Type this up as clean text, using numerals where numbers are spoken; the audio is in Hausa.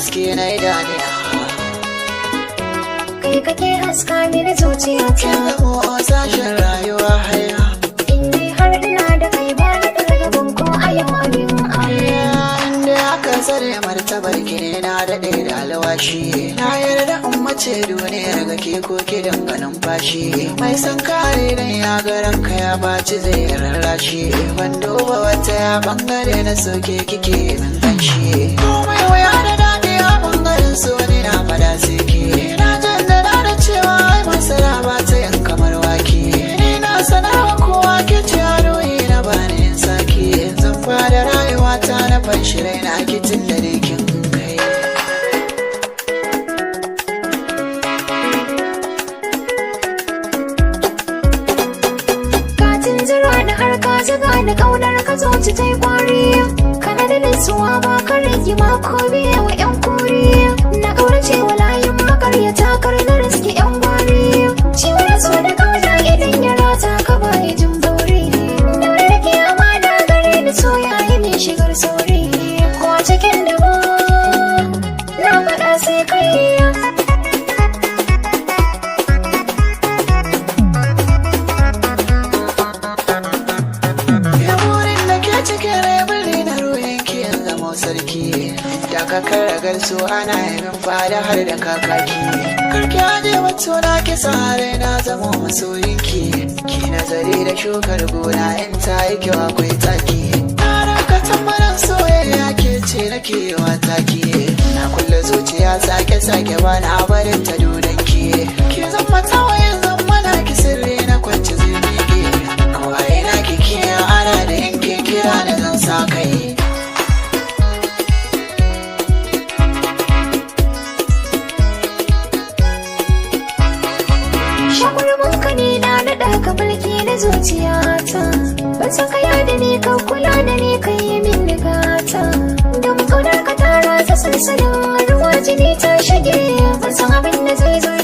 Haske na idaniya. Kai kake haska mini zuciyata. Kin zamo sashen rayuwa haya. In dai har ina da kai, ba ni fargaban ko a yau abin aya. Inda aka tsare martabar ki ne, na daɗe da alwashi. Na yarda in mace duniyar ga ke ko ki danganin fashi. Mai san kare dan ya ga ranka ya baci, zai rarrashi. Ban duba wata ya bangare na soke kike min kanshi. Komai waya da daɗi a bangaren so ne, na fada sai ke. Na jaddada da cewa ai masara ba ta yin kamar wake. Ni na sanarwa kowa ke ce ruhi na bani yin sake. Zan fara rayuwa ta na fanshi raina kitin da ne kin kai. Ka tunzura da har ka zuga da kaunar ka, zuci ta yi kwari. Kana da nutsuwa, ba ka rigima ko biye wa yan kuri. Na kaurace wa layin makaryata, kar na riski yan gwari. Ciwon so da kauna idan ya rata ka, baya jin bauri. Da wani rike amana gare ni, so ya yi min shigar sauri. Ko a cikin dabo na faɗa sai kai. Ya burin da ke cikin rai, buri na ruhin ki, in zamo sarki. Da ka karagar su ana yamin fada har da kakaki. Karki aje wato na ki sare, na zamo masoyinki. Ki nazari da shukar gona, in ta yi kyau akwai taki. Na ranka tambaran soyayya, ke ce nake wa taki. Na kulle zuciya sake sake, ba na barin ta dudanki. Ki zama tawayen zama ki sirri na kwance zai miƙe. Kawai na kike ana da yanke kira da zan sa kai. Shakurmin ka ne, na naɗa ka mulki na zuciyata. Ban san kaya da ni, ka kula da ni, ka yi min gata. Don kaunar ka tara ta sansanin ruwa, jini ta shige. Ban san abin da zai zo.